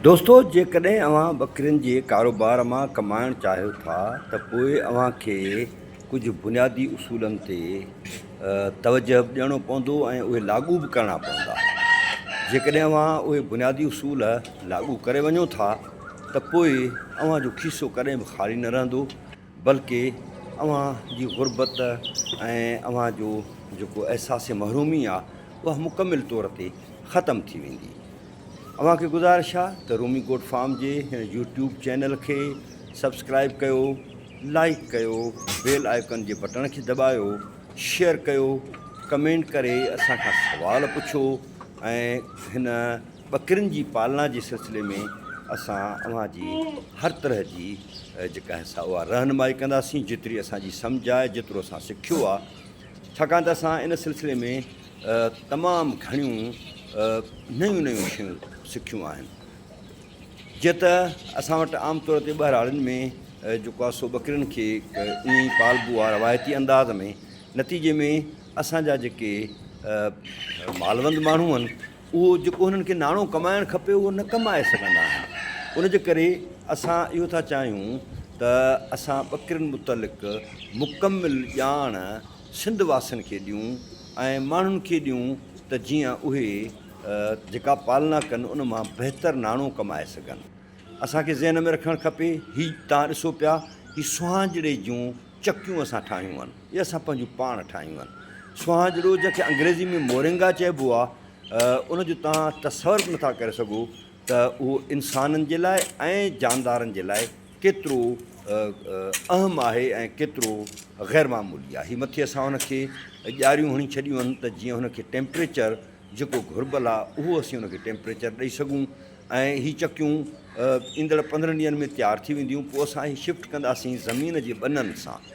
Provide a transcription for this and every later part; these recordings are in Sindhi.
دوستو جيڪڏهن اوهان ٻڪرين جي ڪاروبار مان ڪمائڻ چاهيو ٿا ته پوء اوهان کي ڪجهه بنيادي اصولن تي توجهه به ڏيڻو پوندو ۽ اهي لاڳو به ڪرڻا پوندا. جيڪڏهن اوهان اهي بنيادي اصول لاڳو ڪري وڃو ٿا ته پوء اوهان جو کيسو ڪڏهن به خالي نه رهندو بلڪه اوهان جي غربت ۽ اوهان جو جيڪو احساس محرومي آهي اها مڪمل طور تي ختم ٿي ويندي. اوهان کي گذارش آ ته رومي گوٽ فارم جي هن يوٽيوب چينل کي سبسڪرائيب ڪيو، لائيڪ ڪيو، بيل آئيڪن جي بٽڻ کي دٻايو، شيئر ڪيو، ڪمينٽ ڪري اسان کان سوال پڇو ۽ هن ٻڪرين جي پالنا جي سلسلي ۾ اسان اوهان جي هر طرح جي جيڪا آهي سا اها رهنمائي ڪنداسين جيتري اسان جي سمجهه آهي جيترو اسان سکيو آ ڇاڪاڻ ته اسان ان سلسلي ۾ تمام گهڻيون نيون نيون شيون سکيون آهن. جيئن ته اسان وٽ عام طور تي ٻهراڙين ۾ جيڪو آهي سو ٻڪرين کي ائين ئي پالبو آهي روايتي انداز ۾ نتيجي ۾ اسان جا جيڪي مالوند ماڻهو آهن اهو جيڪو هنن کي ناڻو ڪمائڻ کپي اهو نه ڪمائي سگهندا آهن ان جي ڪري اسان اهو ٿا چاهيون ته اسان ٻڪرين متعلق مڪمل ڄاڻ سنڌ واسين کي ڏيون ۽ ماڻهن کي ڏيون ته جيئن اهي جيڪا پالنا ڪن ان مان بهتر ناڻو ڪمائي سگهن. اسان کي ذهن ۾ رکڻ کپي هي توهان ڏسو پيا هي سهانجڙي جون چڪيون اسان ٺاهيون آهن اهي اسان پنهنجون پاڻ ٺاهيون آهن. سهانجڙو جنهن کي انگريزي ۾ مورنگا چئبو آهي ان جو توهان تصور به نٿا ڪري سگهو ته اهو انسانن جي لاء ۽ جاندارن جي لاء ڪيترو اهم آهي ۽ ڪيترو غير معمولي آهي. هي مٿي اسان هن کي ڄاريون هڻي ڇڏيون آهن ته جيئن هن کي ٽيمپريچر جيڪو گهربل آهي اهو اسين هن کي ٽيمپريچر ڏئي سگهون ۽ هي چڪيون ايندڙ 15 ڏينهن ۾ تيار ٿي وينديون پوء اسان هي شفٽ ڪنداسين زمين جي ٻنن سان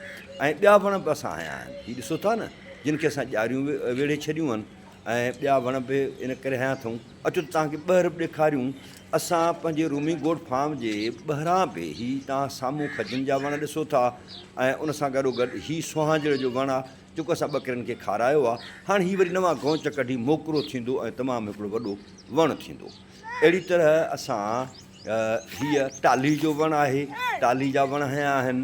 ۽ ٻيا وڻ به اسان هنيا آهن هي ڏسو ٿا نه جن کي اسان ڄاريون ويڙهي ڇڏيون آهن ۽ ٻيا وڻ به ان ڪري هنيا اٿئون. اچو ته توهان کي ٻهر به ڏيکاريون. اسان پنهنجي رومي گوٽ فارم جي ٻهران به هي توهان سامهون کجين جا وڻ ڏسو ٿا ۽ ان سان گڏوگڏ هي سهانجڙي جو وڻ آهي جيڪو اسان ٻڪرين کي کارايو آهي. هاڻ هي وري نوان گونچ ڪڍي موڪرو ٿيندو ۽ تمام هڪڙو وڏو وڻ ٿيندو. اهڙي طرح اسان هيء ٽالهي جو وڻ آهي. ٽالهي جا وڻ هنيا آهن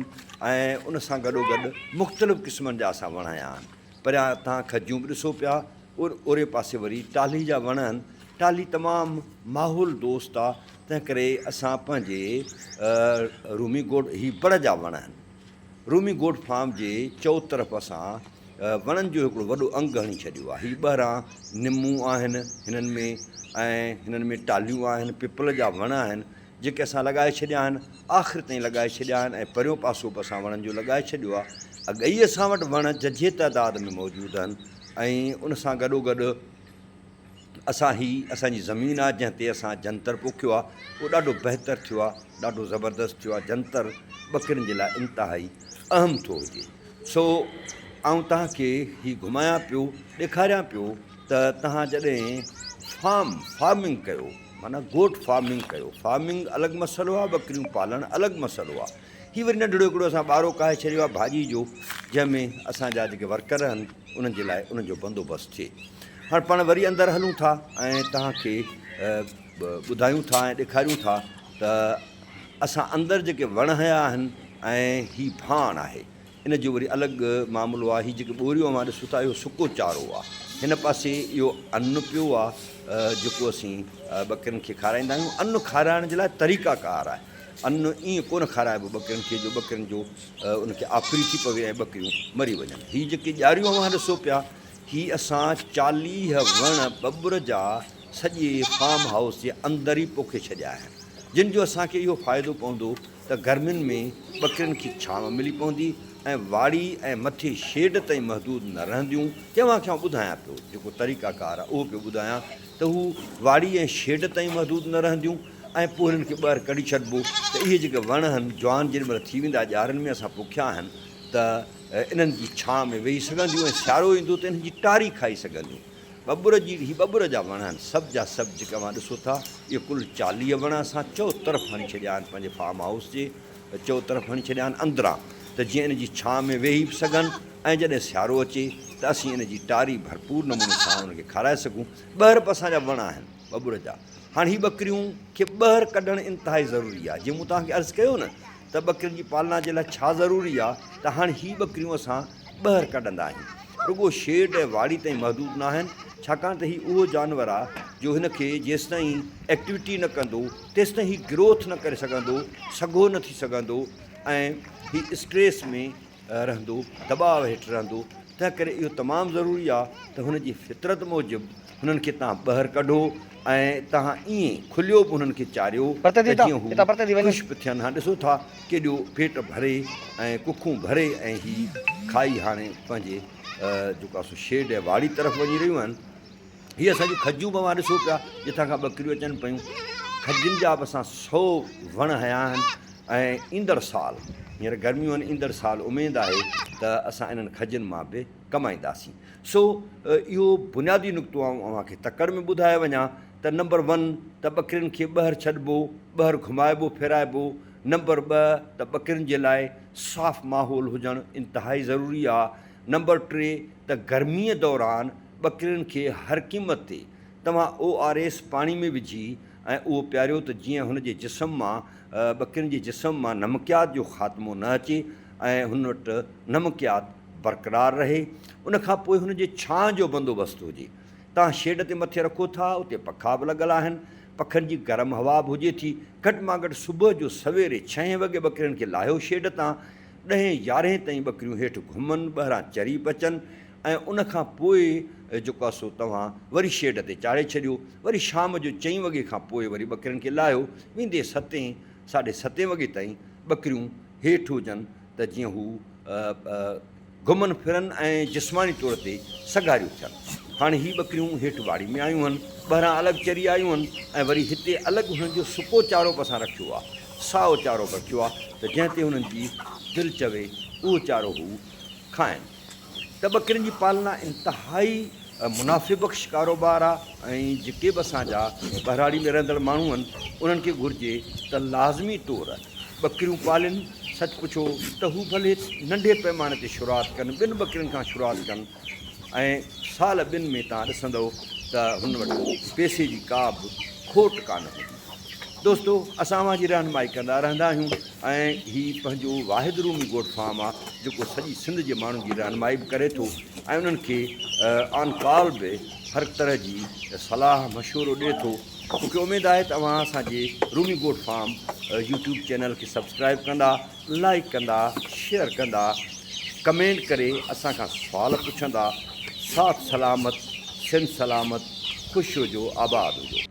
۽ ان سان گڏوگڏ مختلف قسمن جا اسان وڻ هنيا آهن. پريان تان کجيون به ڏسو پيا. اوري پاسي وري ٽالهي جا وڻ آهن. ٽالهي تمام ماحول دوست آ، تنهن ڪري اسان پنهنجي رومي گوٽ هي بڙ جا وڻ آهن. رومي گوٽ فارم جي چئو طرف اسان وڻن جو هڪڙو وڏو انگ هڻي ڇڏيو آ. هي ٻهران نمون آهن هنن ۾ ۽ هنن ۾ ٽالهيون آهن، پپل جا وڻ آهن. جيڪي اسان لڳائي ڇڏيا آهن، آخر تائين لڳائي ڇڏيا آهن ۽ پريون پاسو به اسان وڻن جو لڳائي ڇڏيو آهي. اڳ ئي اسان وٽ وڻ ججهي تعداد ۾ موجود آهن ۽ ان سان گڏوگڏ اسان هي اسان جي زمين آهي جنهن تي اسان جنتر پوکيو آهي اهو ڏاڍو بهتر ٿيو آهي، ڏاڍو زبردست ٿيو آهي. جنتر ٻڪرين جي لاء انتهائي اهم ٿو هجي. سو آئون توهان کي هي گهمايان پيو، ڏيکاريان پيو ته توهان جڏهن فارم، فارمنگ ڪيو، معنيٰ گوٽ فارمنگ ڪيو. فارمنگ الڳ مسئلو آهي، ٻڪريون پالڻ الڳ مسئلو آهي. هي وري ننڍڙو هڪڙو اسان ٻارو ڪاهي ڇڏيو آهي ڀاڄي جو، جنهن ۾ اسان جا جيڪي ورڪر آهن انهن جي لاء انهن جو بندوبست ٿئي. هاڻ پاڻ وري اندر هلون ٿا ۽ توهان کي ٻڌايون ٿا ۽ ڏيکاريون ٿا ته اسان اندر جيڪي وڻ هنيا آهن ۽ هي ڀاڻ آهي. ان جو وري الڳ معاملو آهي. هي جيڪي ٻوريون اوهان ڏسو ٿا اهو سڪو چارو آهي. هن پاسي اهو ان پيو آهي جيڪو اسين ٻڪرين کي کارائيندا آهيون. ان کارائڻ جي لاء طريقه ڪار آهي. ان ائين ڪونه کارائبو ٻڪرين کي جو ٻڪرين جو ان کي آڦري ٿي پوي ۽ ٻڪريون مري وڃن. هي جيڪي ڄاريون اوهان ڏسو پيا هي اسان 40 وڻ ٻٻر جا سڄي فارم هائوس جي اندر ئي پوکي ڇڏيا آهن جن جو اسان کي اهو فائدو پوندو ته گرمين ۾ ٻڪرين کي ڇانو ملي پوندي ۽ واڙي ۽ مٿي شيڊ تائين محدود نه رهنديون. تي اوهان کي آئون ٻڌايان پيو جيڪو طريقه ڪار آهي اهو پيو ٻڌايان ته هو واڙي ۽ شيڊ تائين محدود نه رهنديون ۽ پوء هنن کي ٻاهر ڪڍي ڇڏبو ته اهي جيڪي وڻ آهن جوان جيڏي مهل ٿي ويندا ڄارن ۾ اسان پوکيا آهن ته انهن جي ڇانو ۾ ويهي سگهنديون ۽ سيارو ايندو ته انهن جي ٽاري کائي سگهنديون. ٻٻر جي، هي ٻٻر جا وڻ آهن، سڀ جا سڀ جيڪي اوهان ڏسو ٿا، اهي ڪل 40 وڻ اسان چؤ طرف هڻي ڇڏيا آهن، پنهنجي فارم هائوس جي چؤ طرف هڻي ڇڏيا آهن اندران ته جيئن ان جي ڇانء ۾ ويهي به سگهن ۽ جڏهن سيارو اچي ته اسين ان جي ٽاري ڀرپور نموني سان انهن کي کارائي سگهون. ٻهر به اسان جا وڻ آهن ٻٻر جا. هاڻ هي ٻڪريون کي ٻهر ڪڍڻ انتهائي ضروري آهي. جيئن مون توهان کي عرض ڪيو نه ته ٻڪرين جي پالنا جي لاء ڇا ضروري آهي ته هاڻ هي ٻڪريون اسان ٻهر ڪڍندا آهيون. رڳو شيڊ ۽ واڙي تائين محدود ناهن ڇاڪاڻ ته هي اهو جانور آهي جو هن کي جيستائين ايڪٽيوٽي نه ڪندو تيستائين هي گروٿ نه ڪري سگهندو، سگهو نه ٿي سگهندو ۽ هي اسٽريس ۾ رهندو، دٻاء هيٺ رهندو، تنهن ڪري اهو تمام ضروري آهي ته هن جي فطرت موجب هنن کي توهان ٻهر ڪڍو ۽ توهان ائين کليو به هنن کي چاريو ته جيئن هو خوش به ٿين. هاڻ ڏسو ٿا ڪيڏو پيٽ ڀري ۽ ڪکون ڀري ۽ هي کائي هاڻي پنهنجي جيڪو آهي سو شيڊ ۽ واڙي طرف وڃي رهيون آهن. هي اسان جون کجيون به اوهان ڏسو پيا جتان کان ٻڪريون اچن پيون. کجين جا به اسان سو وڻ هنيا آهن ۽ ايندڙ سال هينئر گرميون آهن ايندڙ سال اميد آهي ته اسان انهن کجين مان به ڪمائينداسين. سو اهو بنيادي نقطو آئون اوهان کي تڪڙ ۾ ٻڌائي وڃان ته نمبر ون ته ٻڪرين کي ٻهر ڇڏبو، ٻهر گهمائبو ڦيرائبو، نمبر ٻه ته ٻڪرين جي لاء صاف ماحول هجڻ انتهائي ضروري آ، نمبر ٽي ته گرميء دوران ٻڪرين کي هر قيمت تي توهان او آر ايس پاڻي ۾ وجهي ۽ اهو پياريو ته جيئن هن جي جسم مان ٻڪرين جي جسم مان نمڪيات جو خاتمو نه اچي ۽ هن وٽ نمڪيات برقرار رهي. ان کان پوء هن جي ڇانء جو بندوبست هجي. توهان شيڊ تي مٿي رکو ٿا اتي پکا به لڳل آهن. پکن جي گرم هوا به هجي ٿي. گهٽ مان گهٽ صبح جو سويري ڇهين وڳي ٻڪرين کي لاهيو شيڊ تان. ڏهين يارهين تائين ٻڪريون هيٺ گهمن ٻهران چري به اچن ۽ ان کان پوء جيڪو آهي سو توهان وري شيڊ تي چاڙهي ڇڏيو. وري شام جو چئين وڳي کان پوء وري ٻڪرين کي لاهيو. ويندي ستين ساڍي ستين وڳي تائين ٻڪريون هيٺ هجن ته جيئن هو گهمن ڦرن ۽ جسماني طور تي سگهاريون ٿين. هاڻي هي ٻڪريون هيٺ واڙي ۾ آيون هن، ٻهران الڳ چري آيون هن ۽ وري هتي الڳ هنن جو سڪو چارو به اسان رکيو آ، سائو چارو به رکيو آ ته جنهن تي هنن جي دل چوي اهو چارو هو کائن. ته ٻڪرين جي پالنا انتهائي منافعي بخش ڪاروبار آ ۽ جيڪي به اسان جا ٻهراڙي ۾ رهندڙ ماڻهو آهن انهن کي گهرجي ته لازمي طور ٻڪريون پالين، سچ پڇو ته هو ڀلي ننڍي پئماني تي شروعات ڪن، ٻن ٻڪرين کان شروعات ڪن ۽ سال ٻن ۾ توهان ڏسندؤ ته هن وٽ پئسي جي ڪا به کوٽ ڪانه هوندي. دوستو اسان اوهان جي رهنمائي ڪندا رهندا آهيون ۽ هي پنهنجو واحد رومي گوٽ فارم آ جيڪو سڄي سنڌ جي ماڻهن جي رهنمائي به ڪري ٿو ۽ انهن کي آن ڪال به هر طرح جي صلاح مشورو ڏي ٿو. مون کي اميد آهي ته اوهان اسان جي رومي گوٽ فارم يوٽيوب چينل کي سبسڪرائب ڪندا، لائيڪ ڪندا، شيئر ڪندا، ڪمينٽ ڪري اسان کان سوال پڇندا. ساٿ سلامت، سنڌ سلامت، خوش هجو، آباد هجو.